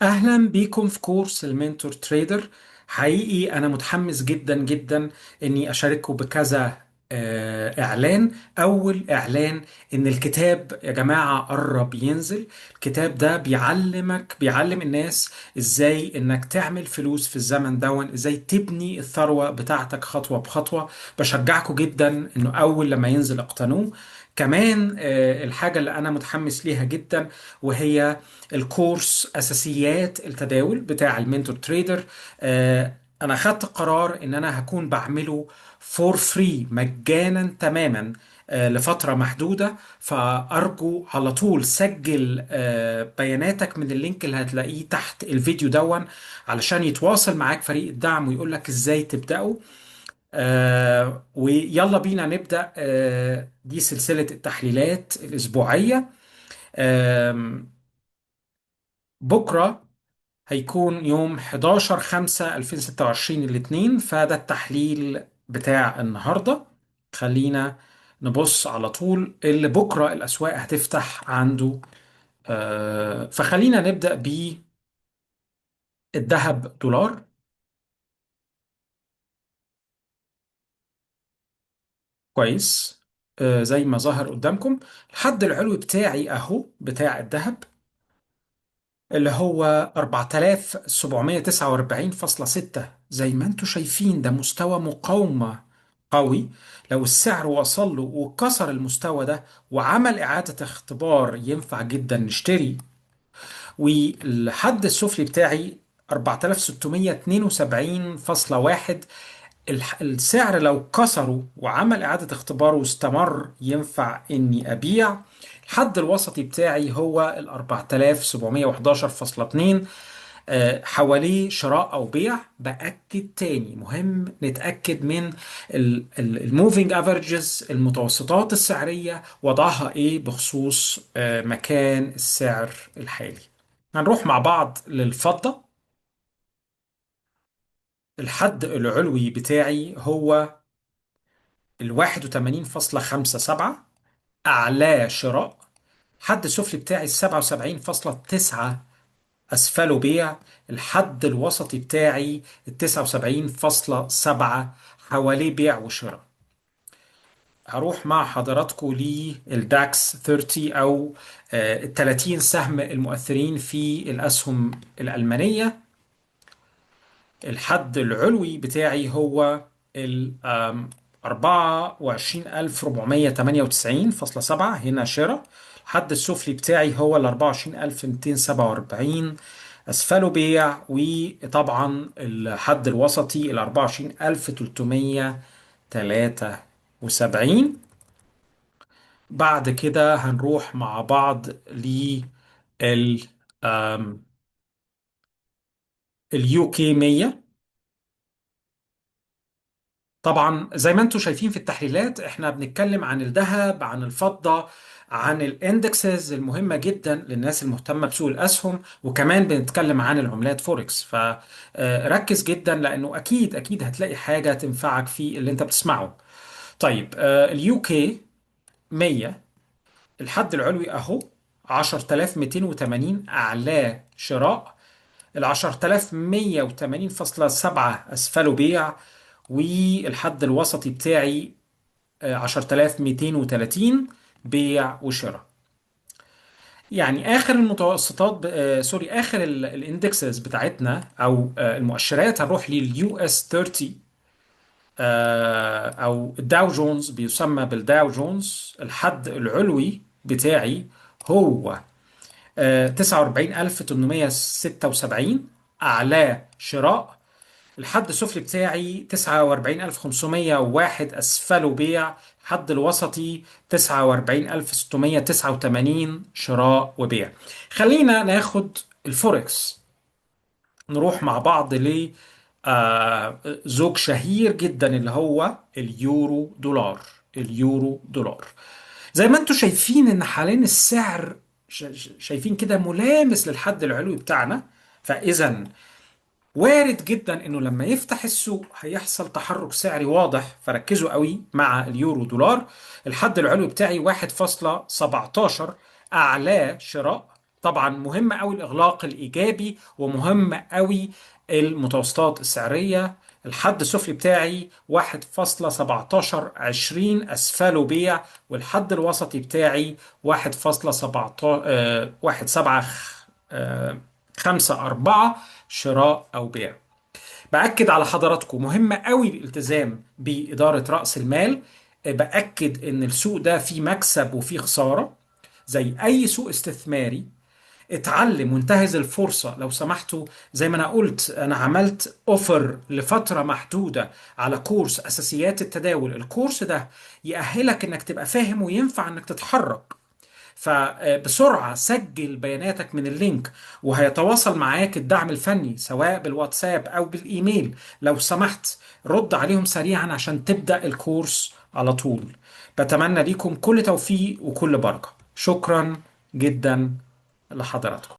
اهلا بيكم في كورس المنتور تريدر. حقيقي انا متحمس جدا جدا اني اشارككم بكذا اعلان. اول اعلان ان الكتاب يا جماعة قرب ينزل. الكتاب ده بيعلمك، بيعلم الناس ازاي انك تعمل فلوس في الزمن دون، ازاي تبني الثروة بتاعتك خطوة بخطوة. بشجعكم جدا انه اول لما ينزل اقتنوه. كمان الحاجة اللي انا متحمس ليها جدا وهي الكورس اساسيات التداول بتاع المنتور تريدر. انا خدت قرار ان انا هكون بعمله for free، مجانا تماما، لفترة محدودة. فأرجو على طول سجل بياناتك من ال link اللي هتلاقيه تحت الفيديو دون، علشان يتواصل معاك فريق الدعم ويقول لك ازاي تبدأه. ويلا بينا نبدأ. دي سلسلة التحليلات الأسبوعية. بكرة هيكون يوم 11/5/2026 الاثنين، فده التحليل بتاع النهاردة. خلينا نبص على طول اللي بكرة الأسواق هتفتح عنده. فخلينا نبدأ بالذهب دولار. كويس. زي ما ظهر قدامكم الحد العلوي بتاعي أهو بتاع الذهب اللي هو 4749.6، زي ما انتم شايفين ده مستوى مقاومة قوي. لو السعر وصل له وكسر المستوى ده وعمل إعادة اختبار ينفع جدا نشتري. والحد السفلي بتاعي 4672.1، السعر لو كسره وعمل إعادة اختباره واستمر ينفع إني أبيع. الحد الوسطي بتاعي هو ال 4711.2، حواليه شراء أو بيع. بأكد تاني، مهم نتأكد من ال moving averages، المتوسطات السعرية وضعها إيه بخصوص مكان السعر الحالي. هنروح مع بعض للفضة. الحد العلوي بتاعي هو ال 81.57، أعلاه شراء. الحد السفلي بتاعي 77.9، أسفله بيع. الحد الوسطي بتاعي ال 79.7، حواليه بيع وشراء. هروح مع حضراتكم للداكس 30 أو ال 30 سهم المؤثرين في الأسهم الألمانية. الحد العلوي بتاعي هو ال 24498.7، هنا شراء. الحد السفلي بتاعي هو ال 24247، أسفله بيع. وطبعا الحد الوسطي ال 24373. بعد كده هنروح مع بعض لل ال UK 100. طبعا زي ما انتم شايفين في التحليلات احنا بنتكلم عن الذهب، عن الفضة، عن ال indexes المهمة جدا للناس المهتمة بسوق الاسهم، وكمان بنتكلم عن العملات فوركس. فركز جدا لانه اكيد اكيد هتلاقي حاجة تنفعك في اللي انت بتسمعه. طيب، ال UK 100 الحد العلوي اهو 10280، اعلاه شراء. ال 10180.7 اسفله بيع. والحد الوسطي بتاعي 10230 بيع وشراء. يعني اخر المتوسطات sorry، اخر ال indexes بتاعتنا او المؤشرات، هنروح لل US 30 او الداو جونز، بيسمى بالداو جونز. الحد العلوي بتاعي هو 49876، اعلاه شراء. الحد السفلي بتاعي 49501، أسفله بيع. الحد الوسطي 49689، شراء وبيع. خلينا ناخد الفوركس، نروح مع بعض ل زوج شهير جدا اللي هو اليورو دولار. اليورو دولار زي ما انتم شايفين ان حاليا السعر شايفين كده ملامس للحد العلوي بتاعنا، فإذا وارد جدا انه لما يفتح السوق هيحصل تحرك سعري واضح. فركزوا قوي مع اليورو دولار. الحد العلوي بتاعي 1.17، اعلاه شراء. طبعا مهم قوي الإغلاق الإيجابي، ومهم قوي المتوسطات السعرية. الحد السفلي بتاعي 1.1720 أسفله بيع، والحد الوسطي بتاعي واحد فاصلة سبعة، واحد سبعة، خمسة أربعة شراء أو بيع. بأكد على حضراتكم مهم قوي الالتزام بإدارة رأس المال. بأكد إن السوق ده فيه مكسب وفيه خسارة زي أي سوق استثماري. اتعلم وانتهز الفرصة لو سمحتوا. زي ما أنا قلت، أنا عملت أوفر لفترة محدودة على كورس أساسيات التداول. الكورس ده يأهلك إنك تبقى فاهم وينفع إنك تتحرك. فبسرعة سجل بياناتك من ال link، وهيتواصل معاك الدعم الفني سواء بالواتساب أو بالإيميل. لو سمحت رد عليهم سريعا عشان تبدأ الكورس على طول. بتمنى ليكم كل توفيق وكل بركة. شكرا جدا لحضراتكم.